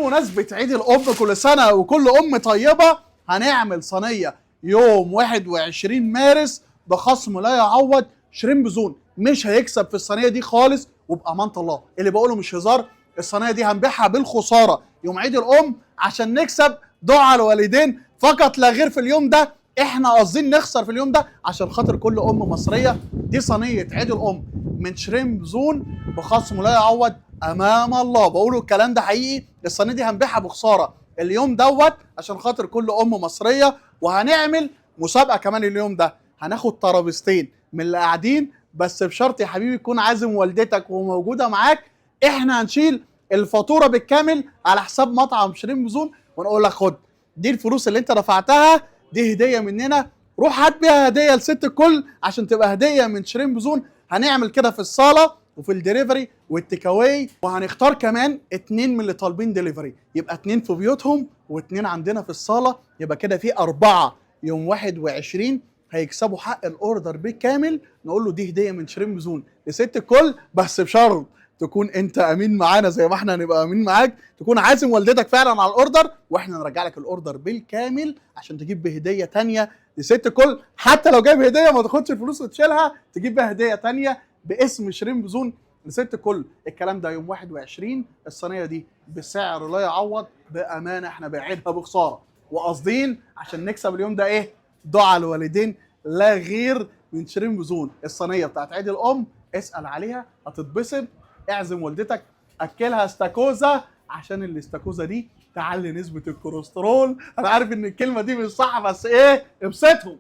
بمناسبة عيد الام، كل سنة وكل ام طيبه، هنعمل صينية يوم 21 مارس بخصم لا يعوض. شريمب زون مش هيكسب في الصينية دي خالص، وبامانه الله اللي بقوله مش هزار. الصينية دي هنبيعها بالخساره يوم عيد الام عشان نكسب دعاء الوالدين فقط لا غير. في اليوم ده احنا قاصدين نخسر في اليوم ده عشان خاطر كل ام مصريه. دي صينية عيد الام من شريمب زون بخصم لا يعوض، امام الله بقولوا الكلام ده حقيقي. الصينية دي هنبيعها بخسارة اليوم دوت عشان خاطر كل ام مصريه. وهنعمل مسابقة كمان اليوم ده، هناخد ترابيزتين من اللي قاعدين، بس بشرط يا حبيبي تكون عازم والدتك وموجودة معاك. احنا هنشيل الفاتورة بالكامل على حساب مطعم شريمب زون، ونقول لك خد دي الفلوس اللي انت دفعتها، دي هديه مننا، روح هات بيها هديه لست الكل عشان تبقى هديه من شريمب زون. هنعمل كده في الصاله وفي ال delivery وال take away، وهنختار كمان 2 من اللي طالبين دليفري، يبقى 2 في بيوتهم واتنين عندنا في الصاله، يبقى كده في 4 يوم 21 هيكسبوا حق ال order بالكامل. نقول له دي هديه من شريمب زون لست الكل، بس بشرط تكون انت امين معانا زي ما احنا هنبقى امين معاك، تكون عازم والدتك فعلا على ال order، واحنا نرجع لك ال order بالكامل عشان تجيب بهديه تانية لست الكل. حتى لو جايب هديه ما تاخدش الفلوس وتشيلها، تجيب بيها هديه تانية باسم شريمب زون لست الكل. الكلام ده يوم 21. الصينية دي بسعر لا يعوض، بامانه احنا بايعينها بخسارة وقاصدين عشان نكسب اليوم ده ايه؟ دعاء الوالدين لا غير من شريمب زون. الصينية بتاعت عيد الام اسال عليها هتتبسط. اعزم والدتك، اكلها استاكوزا عشان الاستاكوزا دي تعلي نسبه الكوليسترول. انا عارف ان الكلمة دي مش صح، بس ايه، ابسطهم.